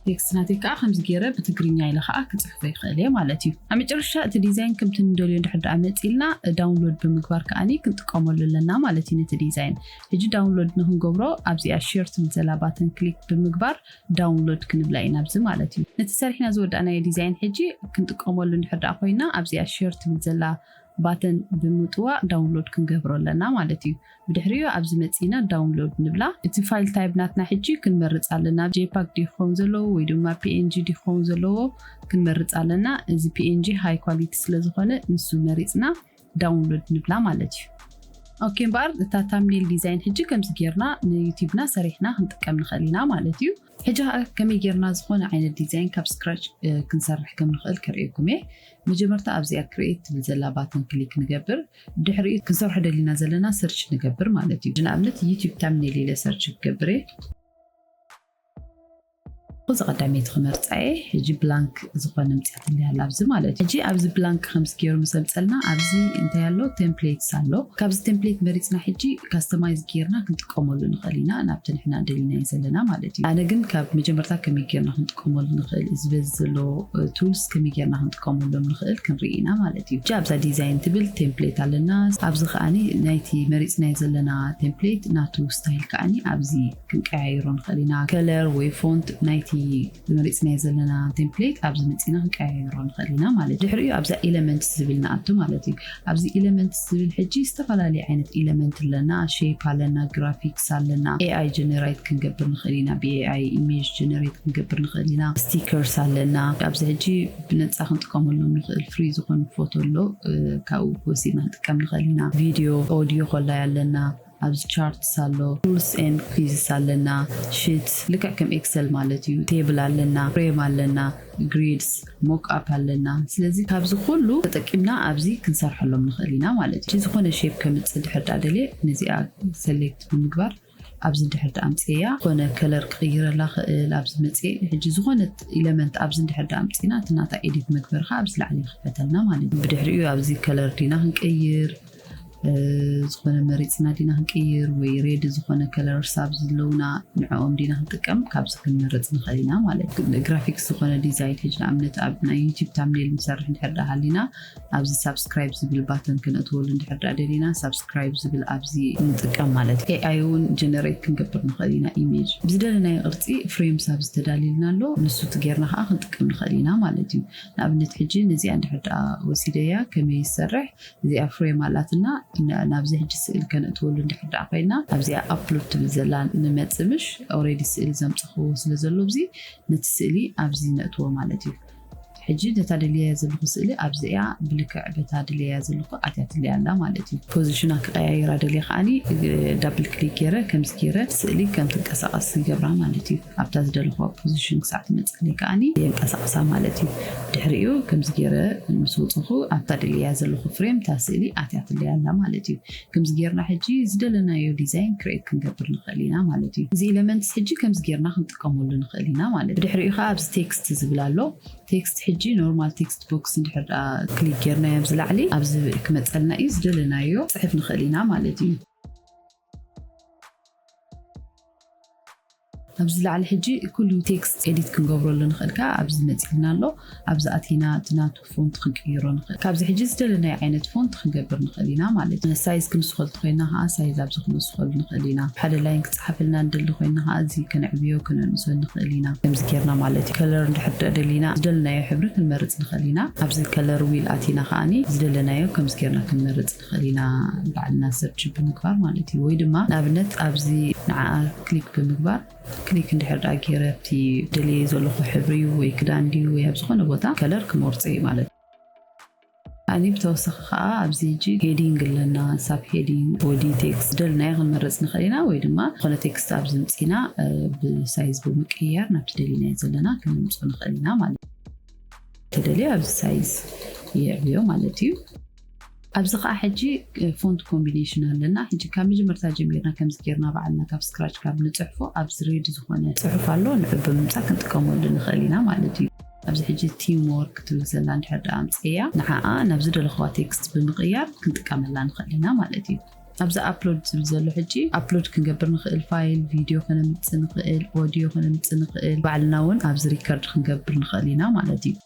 ቴክስት ናተይ ከዓ ከምዚ ገይረ ብትግርኛ ኢለ ከዓ ክፅሕፎ ይኽእል እየ ማለት እዩ። ኣብ መጨረሻ እቲ ዲዛይን ከምቲ ንደልዮ እንድሕር ደኣ መፂልና ዳውንሎድ ብምግባር ከዓኒ ክንጥቀመሉ ኣለና ማለት እዩ። ነቲ ዲዛይን ሕጂ ዳውንሎድ ንክንገብሮ ኣብዚኣ ሼር ትብል ዘላ ባተን ክሊክ ብምግባር ዳውንሎድ ክንብላ ኢና ኣብዚ ማለት እዩ። ነቲ ሰሪሕና ዝወዳእናዮ ዲዛይን ሕጂ ክንጥቀመሉ እንድሕር ደኣ ኮይና ኣብዚኣ ሼር ትብል ዘላ ባተን ብምጥዋቕ ዳውንሎድ ክንገብሮ ኣለና ማለት እዩ። ብድሕሪኡ ኣብዚ መፂና ዳውንሎድ ንብላ። እቲ ፋይል ታይፕ ናትና ሕጂ ክንመርፅ ኣለና። ጄፓግ ድዩ ክኸውን ዘለዎ ወይ ድማ ፒኤንጂ ድዩ ክኸውን ዘለዎ ክንመርፅ ኣለና። እዚ ፒኤንጂ ሃይ ኳሊቲ ስለ ዝኾነ ንሱ መሪፅና ዳውንሎድ ንብላ ማለት እዩ። ኦኬ እምበኣር እታ ታምኔል ዲዛይን ሕጂ ከምዚ ጌርና ንዩቲብና ሰሪሕና ክንጥቀም ንኽእል ኢና ማለት እዩ። ሕጂ ከኣ ከመይ ጌርና ዝኾነ ዓይነት ዲዛይን ካብ ስክራች ክንሰርሕ ከም ንኽእል ከርእየኩም እየ። መጀመርታ ኣብዚኣ ክሬት ትብል ዘላ ባተን ክሊክ ንገብር። ድሕሪኡ ክንሰርሖ ደሊና ዘለና ሰርች ንገብር ማለት እዩ። ንኣብነት ዩቲብ ታምኔል ኢለ ሰርች ክገብር እየ። እዚ ቀዳመይቲ ክመርፃ እየ። ሕጂ ብላንክ ዝኾነ ምፅያትለይ ኣላ ኣብዚ ማለት እዩ። ሕጂ ኣብዚ ብላንክ ከምዚ ገይሩ ምስ ኣምፀልና ኣብዚ እንታይ ኣሎ? ቴምፕሌትስ ኣሎ። ካብዚ ቴምፕሌት መሪፅና ሕጂ ካስተማይዝ ጌርና ክንጥቀመሉ ንኽእል ኢና ናብቲ ንሕና ደሊናዮ ዘለና ማለት እዩ። ኣነ ግን ካብ መጀመርታ ከመይ ጌርና ክንጥቀመሉ ንኽእል፣ እዚ በዚ ዘሎ ቱልስ ከመይ ጌርና ክንጥቀመሎም ንኽእል ክንርኢ ኢና ማለት እዩ። ሕጂ ኣብዛ ዲዛይን ትብል ቴምፕሌት ኣለና። ኣብዚ ከዓኒ ናይቲ መሪፅናዮ ዘለና ቴምፕሌት ናቱ ስታይል ከዓኒ ኣብዚ ክንቀያይሮ ንኽእል ኢና። ከለር ወይ ፎንት ናይቲ መሪፅናዮ ዘለና ቴምፕሌት ኣብዚ መፂና ክንቀያይሮ ንኽእል ኢና ማለት እዩ። ድሕሪኡ ኣብዛ ኤለመንትስ ዝብል ንኣቱ ማለት እዩ። ኣብዚ ኤለመንትስ ዝብል ሕጂ ዝተፈላለዩ ዓይነት ኤለመንት ኣለና። ሼፕ ኣለና፣ ግራፊክስ ኣለና። ኤኣይ ጀነሬት ክንገብር ንኽእል ኢና። ብኤኣይ ኢሜጅ ጀነሬት ክንገብር ንኽእል ኢና። ስቲከርስ ኣለና። ኣብዚ ሕጂ ብነፃ ክንጥቀመሎም ንኽእል ፍሪ ዝኾኑ ፎቶ ኣሎ፣ እ፣ ካብኡ ወሲድና ክንጥቀም ንኽእል ኢና። ቪድዮ፣ ኦዲዮ ኮላይ ኣለና። ኣብዚ ቻርትስ ኣሎ፣ ቱልስ ኤንድ ኩዊዝስ ኣለና። ሽት ልክዕ ከም ኤክሰል ማለት እዩ። ቴብል ኣለና፣ ፍሬም ኣለና፣ ግሪድስ፣ ሞክ ኣፕ ኣለና። ስለዚ ካብዚ ኩሉ ተጠቂምና ኣብዚ ክንሰርሐሎም ንኽእል ኢና ማለት እዩ። ዝኾነ ሼፕ ከምፅእ ድሕር ዳ ደልየ ነዚኣ ሰሌክት ብምግባር ኣብዚ ድሕር ዳ ኣምፅያ ዝኾነ ከለር ክቕይረላ ክእል ኣብዚ መፅየ። ሕጂ ዝኾነ ኢለመንት ኣብዚ ድሕር ዳ ኣምፂና እቲ ናታ ኤዲት መግበሪ ከዓ ኣብዚ ላዕሊ ይኽፈተልና ማለት እዩ። ብድሕሪኡ ኣብዚ ከለር ዲና ክንቀይር፣ እ፣ ዝኾነ መሪፅና ዲና ክንቀይር ወይ ሬድ ዝኾነ ከለርስ ኣብ ዘለውና ንዕኦም ዲና ክንጥቀም ካብዚ ክንመርፅ ንኽእል ኢና ማለት እዩ። ግራፊክስ ዝኾነ ዲዛይን ሕጂ ንኣብነት ኣብ ናይ ዩቲብ ታምኔል ንሰርሕ እንድሕር ዳ ሃሊና ኣብዚ ሳብስክራይብ ዝብል ባተን ክነእትወሉ እንድሕር ዳ ደሊና ሳብስክራይብ ዝብል ኣብዚ ንጥቀም ማለት እዩ። ኤኣይ እውን ጀነሬት ክንገብር ንኽእል ኢና ኢሜጅ ብዝደለናዮ ቅርፂ ፍሬምስ ኣብዚ ተዳሊልና ኣሎ ንሱ ጌርና ከዓ ክንጥቀም ንኽእል ኢና ማለት እዩ። ንኣብነት ሕጂ ነዚኣ እንድሕር ዳ ወሲደያ ከመይ ይሰርሕ እዚኣ ፍሬም ኣላትና ን-፣ ናብዚ ሕጂ ስእሊ ከነእትወሉ እንድሕር ደኣ ኮይና ኣብዚኣ ኣፕሎድ ትብል ዘላ ንመጽእ ምሽ ኦሬዲ ስእሊ ዘምጽኽዎ ስለ ዘሎ ኣብዚ ነቲ ስእሊ ኣብዚ ነእትዎ ማለት እዩ። ሕጂ ነታ ደልያ ዘለኹ ስእሊ ኣብዚኣ ብልክዕ በታ ደልያ ዘለኹ ኣትያትለይ ኣላ ማለት እዩ። ፖዚሽና ክቀያይራ ደልየ ከዓኒ ዳብል ክሊክ ገይረ ከምዚ ገይረ ስእሊ ከም ትንቀሳቀስ ይገብራ ማለት እዩ። ኣብታ ዝደለኹዋ ፖዚሽን ክሳዕ ትመፅለይ ከዓኒ የንቀሳቅሳ ማለት እዩ። ድሕሪኡ ከምዚ ገይረ ምስ ወፅኹ ኣብታ ደልያ ዘለኹ ፍሬም እታ ስእሊ ኣትያትለይ ኣላ ማለት እዩ። ከምዚ ጌርና ሕጂ ዝደለናዮ ዲዛይን ክሬት ክንገብር ንኽእል ኢና ማለት እዩ። እዚ ኤለመንትስ ሕጂ ከምዚ ጌርና ክንጥቀመሉ ንኽእል ኢና ማለት እዩ። ድሕሪኡ ከዓ ኣብዚ ቴክስት ዝብል ኣሎ። ቴክስት ሕጂ ኖርማል ቴክስት ቦክስ እንድሕር ደኣ ክሊክ ጌርናዮ ኣብዚ ላዕሊ ኣብዚ ክመፀልና እዩ። ዝደለናዮ ፅሕፍ ንኽእል ኢና ማለት እዩ። ኣብዚ ላዕሊ ሕጂ ኩሉ ቴክስት ኤዲት ክንገብረሉ ንኽእል። ከኣ ኣብዚ መፂልና ኣሎ። ኣብዚ ኣቲና እቲ ናቱ ፎንት ክንቅይሮ ንኽእል። ካብዚ ሕጂ ዝደለናዮ ዓይነት ፎንት ክንገብር ንኽእል ኢና ማለት እዩ። ሳይዝ ክንስኸሉ ተኾይና ከኣ ሳይዝ ኣብዚ ክንስኸሉ ንኽእል ኢና። ሓደ ላይን ክፀሓፈልና ንደሊ ኮይና ከኣ እዚ ከነዕብዮ ከነንእሶ ንኽእል ኢና። ከምዚ ጌርና ማለት እዩ። ከለር እንድሕር ደኣ ደሊና ዝደለናዮ ሕብሪ ክንመርፅ ንኽእል ኢና። ኣብዚ ከለር ዊል ኣቲና ከኣኒ ዝደለናዮ ከምዚ ጌርና ክንመርፅ ንኽእል ኢና። ባዕልና ሰርች ብምግባር ማለት እዩ። ወይ ድማ ንኣብነት ኣብዚ ንዓኣ ክሊክ ብምግባር ክሊክ እንድሕር ደኣ ገይረ ኣብቲ ደልየ ዘለኹ ሕብሪ ወይ ክዳን ድዩ ወይ ኣብ ዝኾነ ቦታ ከለር ክመርጾ እዩ ማለት እዩ። ኣኒ ብተወሳኺ ከዓ ኣብዚ ሕጂ ሄዲንግ ኣለና፣ ሳብ ሄዲንግ፣ ቦዲ ቴክስት ደልናዮ ክንመርጽ ንኽእል ኢና ወይ ድማ ዝኾነ ቴክስት ኣብዚ ምጺና፣ እ፣ ብሳይዝ ብምቅያር ናብቲ ደሊናዮ ዘለና ክነምጽኦ ንኽእል ኢና ማለት እዩ። ተደልየ ኣብዚ ሳይዝ የዕብዮ ማለት እዩ። ኣብዚ ከዓ ሕጂ ፎንት ኮምቢኔሽን ኣለና። ሕጂ ካብ መጀመርታ ጀሚርና ከምዚ ጌርና ባዕልና ካብ ስክራች ካብ ንፅሕፎ ኣብዚ ሬድ ዝኾነ ፅሑፍ ኣሎ፣ ንዑ ብምምፃእ ክንጥቀመሉ ንኽእል ኢና ማለት እዩ። ኣብዚ ሕጂ ቲም ወርክ ትብል ዘላ እንድሕር ደኣ ኣምፅእያ ንዓኣ ናብ ዝደለኽዋ ቴክስት ብምቕያር ክንጥቀመላ ንኽእል ኢና ማለት እዩ። ኣብዚ ኣፕሎድ ዝብል ዘሎ ሕጂ ኣፕሎድ ክንገብር ንኽእል፣ ፋይል ቪድዮ ከነምፅእ ንኽእል፣ ኦዲዮ ከነምፅእ ንኽእል፣ ባዕልና እውን ኣብዚ ሪከርድ ክንገብር ንኽእል ኢና ማለት እዩ።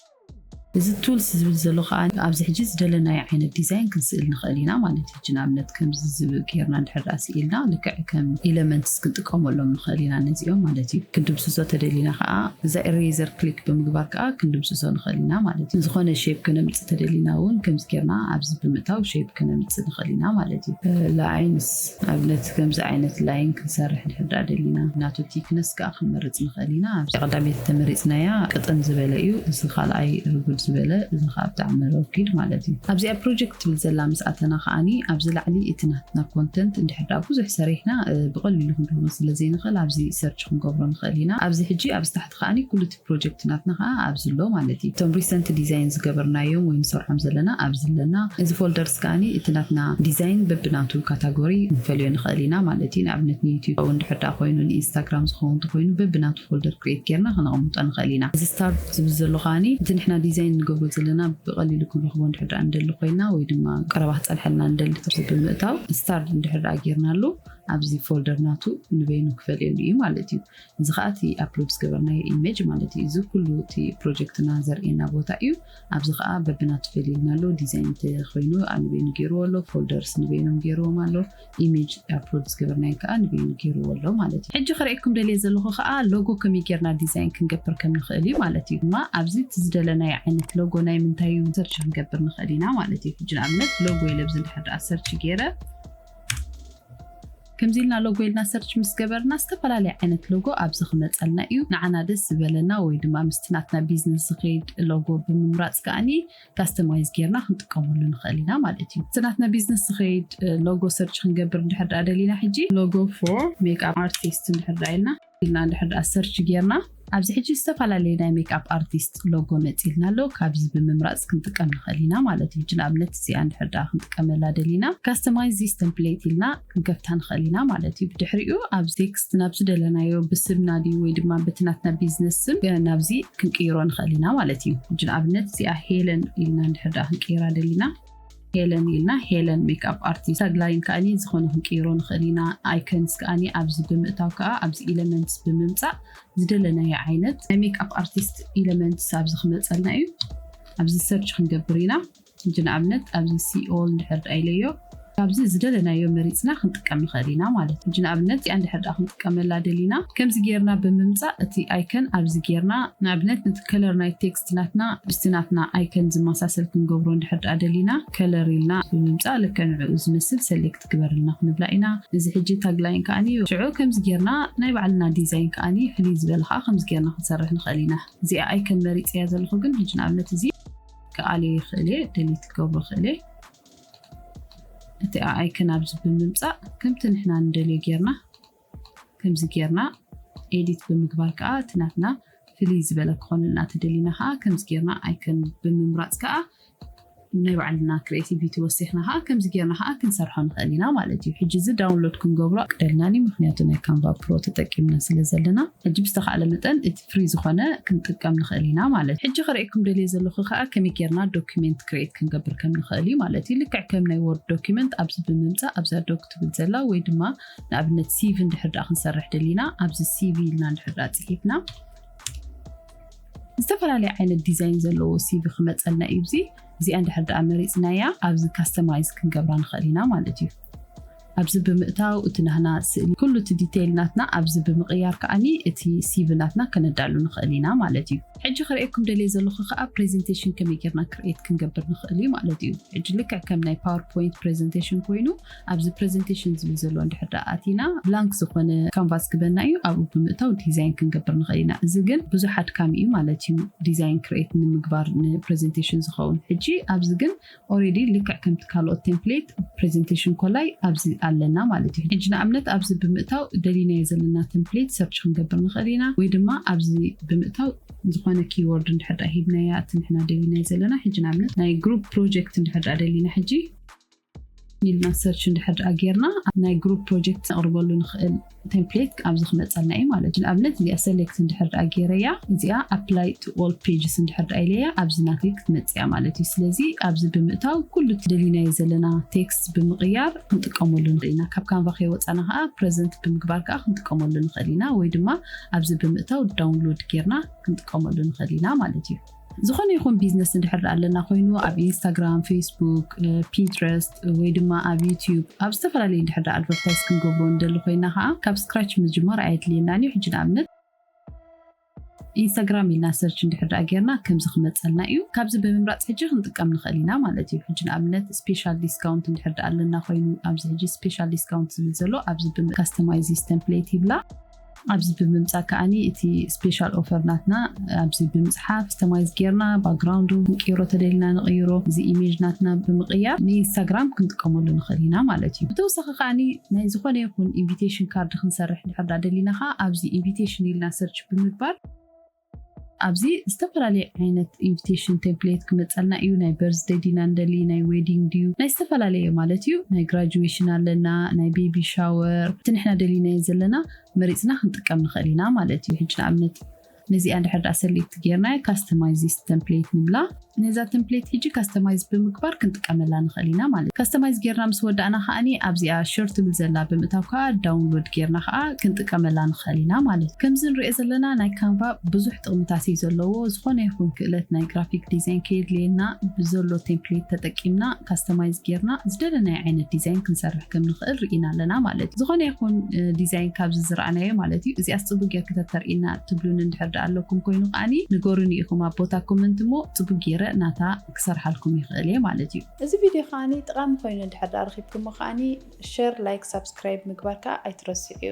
እዚ ቱልስ ዝብል ዘሎ ከዓ ኣብዚ ሕጂ ዝደለናዮ ዓይነት ዲዛይን ክንስእል ንኽእል ኢና ማለት እዩ። ሕጂ ንኣብነት ከምዚ ዝብል ጌርና እንድሕር ደኣ ስኢልና ልክዕ ከም ኤለመንትስ ክንጥቀመሎም ንኽእል ኢና ነዚኦም ማለት እዩ። ክንድምስሶ ተደሊና ከዓ እዛ ኢሬዘር ክሊክ ብምግባር ከዓ ክንድምስሶ ንኽእል ኢና ማለት እዩ። ዝኾነ ሼፕ ከነምፅእ ተደሊና እውን ከምዚ ጌርና ኣብዚ ብምእታው ሼፕ ከነምፅእ ንኽእል ኢና ማለት እዩ። ላይንስ ኣብነት ከምዚ ዓይነት ላይን ክንሰርሕ ድሕር ደኣ ደሊና ናቱ ቲክነስ ከዓ ክንመርፅ ንኽእል ኢና። ኣብዚ ቀዳመይቲ ተመሪፅናያ ቅጥን ዝበለ እዩ። እዚ ካልኣይ ርጉድ ዝበለ፣ እዚ ከዓ ብጣዕሚ ረጒድ ማለት እዩ። ኣብዚኣ ፕሮጀክት ትብል ዘላ ምስ ኣተና ከዓኒ ኣብዚ ላዕሊ እቲ ናትና ኮንተንት እንድሕር ደኣ ብዙሕ ሰሪሕና ብቐሊሉ ክንረኽቦ ስለ ዘይንኽእል ኣብዚ ሰርች ክንገብሮ ንኽእል ኢና። ኣብዚ ሕጂ ኣብዚ ታሕቲ ከዓኒ ኩሉ እቲ ፕሮጀክት ናትና ከዓ ኣብዚ ኣሎ ማለት እዩ። እቶም ሪሰንት ዲዛይን ዝገበርናዮም ወይ ንሰርሖም ዘለና ኣብዚ ኣለና። እዚ ፎልደርስ ከዓኒ እቲ ናትና ዲዛይን በብናቱ ካታጎሪ ንፈልዮ ንኽእል ኢና ማለት እዩ። ንኣብነት ንዩቲዩብ እንድሕር ደኣ ኮይኑ ንኢንስታግራም ዝኸውን እንተኮይኑ በብናቱ ፎልደር ክሬት ጌርና ከነቐምጦ ንኽእል ኢና። እዚ ስታርት ዝብል ዘሎ ከዓኒ እቲ ንሕና ዲዛይን ንገብሮ ዘለና ብቐሊሉ ክንረኽቦ እንድሕር ደኣ እንደሊ ኮይና ወይ ድማ ቀረባ ክፀንሐልና እንደሊ ኣብዚ ብምእታው ስታርት እንድሕር ደኣ ጌርናሉ ኣብዚ ፎልደር ናቱ ንበይኑ ክፈልየሉ እዩ ማለት እዩ። እዚ ከዓ እቲ ኣፕሎድ ዝገበርናዮ ኢሜጅ ማለት እዩ። እዚ ኩሉ እቲ ፕሮጀክትና ዘርእየና ቦታ እዩ። ኣብዚ ከዓ በብናቱ ፈልየልና ኣሎ። ዲዛይን እንተኮይኑ ንበይኑ ገይርዎ ኣሎ፣ ፎልደርስ ንበይኖም ገይርዎም ኣሎ፣ ኢሜጅ ኣፕሎድ ዝገበርናዮ ከዓ ንበይኑ ገይርዎ ኣሎ ማለት እዩ። ሕጂ ክርእየኩም ደልየ ዘለኹ ከዓ ሎጎ ከመይ ጌርና ዲዛይን ክንገብር ከም ንኽእል እዩ ማለት እዩ። ድማ ኣብዚ እቲ ዝደለናዮ ዓይነት ሎጎ ናይ ምንታይ እዩ ሰርች ክንገብር ንኽእል ኢና ማለት እዩ። ሕጂ ንኣብነት ሎጎ ኢለ ኣብዚ እንድሕር ደኣ ሰርች ገይረ ከምዚ ኢልና ሎጎ ኢልና ሰርች ምስ ገበርና ዝተፈላለየ ዓይነት ሎጎ ኣብዚ ክመፀልና እዩ። ንዓና ደስ ዝበለና ወይ ድማ ምስቲ ናትና ቢዝነስ ዝኸይድ ሎጎ ብምምራፅ ከዓኒ ካስተማይዝ ጌርና ክንጥቀመሉ ንኽእል ኢና ማለት እዩ። ምስቲ ናትና ቢዝነስ ዝኸይድ እ፣ ሎጎ ሰርች ክንገብር እንድሕር ደኣ ደሊና ሕጂ ሎጎ ፎር ሜክኣፕ ኣርቲስት እንድሕር ደኣ ኢልና ኢልና እንድሕር ደኣ ሰርች ጌርና ኣብዚ ሕጂ ዝተፈላለየ ናይ ሜክኣፕ ኣርቲስት ሎጎ መፂልና ኣሎ። ካብዚ ብምምራፅ ክንጥቀም ንኽእል ኢና ማለት እዩ። ሕጂ ንኣብነት እዚኣ እንድሕር ደኣ ክንጥቀመላ ደሊና ካስተማይዝ ዚስ ተምፕሌት ኢልና ክንከፍታ ንኽእል ኢና ማለት እዩ። ብድሕሪኡ ኣብ ቴክስት ናብ ዝደለናዮ ብስምና ድዩ ወይ ድማ በቲ ናትና ቢዝነስ ስም ናብዚ ክንቅይሮ ንኽእል ኢና ማለት እዩ። ሕጂ ንኣብነት እዚኣ ሄለን ኢልና እንድሕር ደኣ ክንቅይራ ደሊና ሄለን ኢልና ሄለን ሜክኣፕ ኣርቲስት ታግላይን ከዓኒ ዝኾነ ክንቅይሮ ንኽእል ኢና። ኣይከንስ ከዓኒ ኣብዚ ብምእታው ከዓ ኣብዚ ኢለመንትስ ብምምፃእ ዝደለናዮ ዓይነት ናይ ሜክኣፕ ኣርቲስት ኢለመንትስ ኣብዚ ክመፀልና እዩ። ኣብዚ ሰርች ክንገብር ኢና። ሕጂ ንኣብነት ኣብዚ ሲኦል እንድሕር ደኣ ኢለዮ ካብዚ ዝደለናዮ መሪፅና ክንጥቀም ንኽእል ኢና ማለት እዩ። ሕጂ ንኣብነት እዚኣ እንድሕር ደኣ ክንጥቀመላ ደሊና ከምዚ ጌርና ብምምፃእ እቲ ኣይከን ኣብዚ ጌርና ንኣብነት ነቲ ከለር ናይ ቴክስት ናትና ምስቲ ናትና ኣይከን ዝመሳሰል ክንገብሮ እንድሕር ደኣ ደሊና ከለር ኢልና ብምምፃእ ልክዕ ንዕኡ ዝመስል ሰሌክት ግበርልና ክንብላ ኢና። እዚ ሕጂ ታግላይን ከዓኒ ሽዑ ከምዚ ጌርና ናይ ባዕልና ዲዛይን ከዓኒ ፍልይ ዝበለ ከዓ ከምዚ ጌርና ክንሰርሕ ንኽእል ኢና። እዚኣ ኣይከን መሪፅያ ዘለኹ ግን ሕጂ ንኣብነት እዚ ክኣልዮ ይኽእል እየ፣ ደሊት ክገብሮ ይኽእል እየ። እቲ ኣይከን ኣብዚ ብምምፃእ ከምቲ ንሕና ንደልዮ ጌርና ከምዚ ጌርና ኤዲት ብምግባር ከዓ እቲ ናትና ፍልይ ዝበለ ክኾነልና ተደሊና ከዓ ከምዚ ጌርና ኣይከን ብምምራፅ ከዓ ናይ ባዕልና ክሬቲቪቲ ወሲኽና ከዓ ከምዚ ጌርና ከዓ ክንሰርሖ ንኽእል ኢና ማለት እዩ። ሕጂ እዚ ዳውንሎድ ክንገብሮ ኣይቅደልናን እዩ፣ ምክንያቱ ናይ ካንቫ ፕሮ ተጠቂምና ስለ ዘለና። ሕጂ ብዝተኻእለ መጠን እቲ ፍሪ ዝኾነ ክንጥቀም ንኽእል ኢና ማለት እዩ። ሕጂ ክርእየኩም ደልየ ዘለኹ ከዓ ከመይ ጌርና ዶኪመንት ክሬት ክንገብር ከም ንኽእል እዩ ማለት እዩ። ልክዕ ከም ናይ ወርድ ዶኪመንት ኣብዚ ብምምፃእ ኣብዛ ዶክ ትብል ዘላ ወይ ድማ ንኣብነት ሲቪ እንድሕር ደኣ ክንሰርሕ ደሊና ኣብዚ ሲቪ ኢልና እንድሕር ደኣ ፅሒፍና ዝተፈላለየ ዓይነት ዲዛይን ዘለዎ ሲቪ ክመፀልና እዩ። እዚ እዚኣ እንድሕር ደኣ መሪፅናያ ኣብዚ ካስተማይዝ ክንገብራ ንኽእል ኢና ማለት እዩ። ኣብዚ ብምእታው እቲ ናህና ስእሊ ኩሉ እቲ ዲቴይል ናትና ኣብዚ ብምቕያር ከዓኒ እቲ ሲቪ ናትና ከነዳሉ ንኽእል ኢና ማለት እዩ። ሕጂ ክርእየኩም ደልየ ዘለኹ ከዓ ፕሬዘንቴሽን ከመይ ጌርና ክርኤት ክንገብር ንኽእል እዩ ማለት እዩ። ሕጂ ልክዕ ከም ናይ ፓወርፖይንት ፕሬዘንቴሽን ኮይኑ ኣብዚ ፕሬዘንቴሽን ዝብል ዘሎ እንድሕር ደኣ ኣቲና ብላንክ ዝኾነ ካንቫስ ክበና እዩ። ኣብኡ ብምእታው ዲዛይን ክንገብር ንኽእል ኢና። እዚ ግን ብዙሕ ኣድካሚ እዩ ማለት እዩ ዲዛይን ክርኤት ንምግባር ንፕሬዘንቴሽን ዝኸውን። ሕጂ ኣብዚ ግን ኦሬዲ ልክዕ ከምቲ ካልኦት ቴምፕሌት ፕሬዘንቴሽን ኮላይ ኣብዚ ኣለና ማለት እዩ። ሕጂ ንኣብነት ኣብዚ ብምእታው ደሊናዮ ዘለና ቴምፕሌት ሰርች ክንገብር ንኽእል ኢና ወይ ድማ ኣብዚ ብምእታው ዝኾነ ኪወርድ እንድሕር ደኣ ሂብናያ እቲ ንሕና ደሊናዮ ዘለና ሕጂ ንኣብነት ናይ ግሩፕ ፕሮጀክት እንድሕር ደኣ ደሊና ሕጂ ኢልና search እንድሕር ደኣ ጌርና ናይ group project ነቕርበሉ ንኽእል template ኣብዚ ክመፀልና እዩ ማለት እዩ። ንኣብነት እዚኣ select እንድሕር ደኣ ጌረያ እዚኣ apply to all pages እንድሕር ደኣ ኢለያ ኣብዚ ናተይ ክትመፅያ ማለት እዩ። ስለዚ ኣብዚ ብምእታው ኩሉ ደሊናዮ ዘለና text ብምቕያር ክንጥቀመሉ ንኽእል ኢና። ካብ Canva ከይወፃና ከዓ present ብምግባር ከዓ ክንጥቀመሉ ንኽእል ኢና፣ ወይ ድማ ኣብዚ ብምእታው download ጌርና ክንጥቀመሉ ንኽእል ኢና ማለት እዩ። ዝኾነ ይኹን ቢዝነስ እንድሕር ኣለና ኮይኑ ኣብ ኢንስታግራም፣ ፌስቡክ፣ ፒንትረስት ወይ ድማ ኣብ ዩቲዩብ ኣብ ዝተፈላለዩ እንድሕር advertise ክንገብሮ እንደሊ ኮይና ከዓ ካብ scratch ምጅማር ኣየድልየናን እዩ። ሕጂ ንኣብነት ኢንስታግራም ኢልና search እንድሕር ደኣ ጌርና ከምዚ ክመፀልና እዩ። ካብዚ ብምምራፅ ሕጂ ክንጥቀም ንኽእል ኢና ማለት እዩ። ሕጂ ንኣብነት special discount እንድሕር ደኣ ኣለና ኮይኑ ኣብዚ ሕጂ special discount ዝብል ዘሎ ኣብዚ customize template ይብላ። ኣብዚ ብምምፃእ ከዓኒ እቲ special offer ናትና ኣብዚ ብምፅሓፍ customize ጌርና background ክንቅይሮ ተደሊና ንቕይሮ፣ እዚ image ናትና ብምቕያር ንኢንስታግራም ክንጥቀመሉ ንኽእል ኢና ማለት እዩ። ብተወሳኺ ከዓኒ ናይ ዝኾነ ይኹን invitation card ክንሰርሕ እንድሕር ደኣ ደሊና ከዓ ኣብዚ invitation ኢልና search ብምግባር ኣብዚ ዝተፈላለየ ዓይነት invitation template ክመፀልና እዩ። ናይ birthday ዲና እንደሊ፣ ናይ wedding ድዩ፣ ናይ ዝተፈላለየ ማለት እዩ። ናይ graduation ኣለና፣ ናይ baby shower፣ እቲ ንሕና ደሊናዮ ዘለና መሪፅና ክንጥቀም ንኽእል ኢና ማለት እዩ። ሕጂ ንኣብነት ነዚኣ እንድሕር ደኣ select ጌርና customize this template ንብላ። ነዛ template ሕጂ customize ብምግባር ክንጥቀመላ ንኽእል ኢና ማለት እዩ። Customize ጌርና ምስ ወዳእና ከዓኒ ኣብዚኣ share ትብል ዘላ ብምእታው ከዓ download ጌርና ከዓ ክንጥቀመላ ንኽእል ኢና ማለት እዩ። ከምዚ ንሪኦ ዘለና ናይ Canva ብዙሕ ጥቕምታት እዩ ዘለዎ። ዝኾነ ይኹን ክእለት ናይ graphic design ከየድልየና ብዘሎ template ተጠቂምና customize ጌርና ዝደለናዮ ዓይነት ዲዛይን ክንሰርሕ ከም ንኽእል ርኢና ኣለና ማለት እዩ። ዝኾነ ይኹን ዲዛይን ካብዚ ዝረኣናዮ ማለት እዩ። እዚኣስ ጽቡቅ ጌርኪ ተተርእይና ትብሉኒ እንድሕር ደኣ ኣለኩም ኮይኑ ከዓኒ ንገሩኒ ኢኹም ኣብ ቦታ comment እሞ ጽቡቅ ጌረ ናታ ክሰርሓልኩም ይኽእል እየ ማለት እዩ። እዚ ቪድዮ ከዓኒ ጠቓሚ ኮይኑ እንድሕር ደኣ ረኺብኩሞ ከዓኒ share፣ like፣ subscribe ምግባር ከዓ ኣይትረስዑ።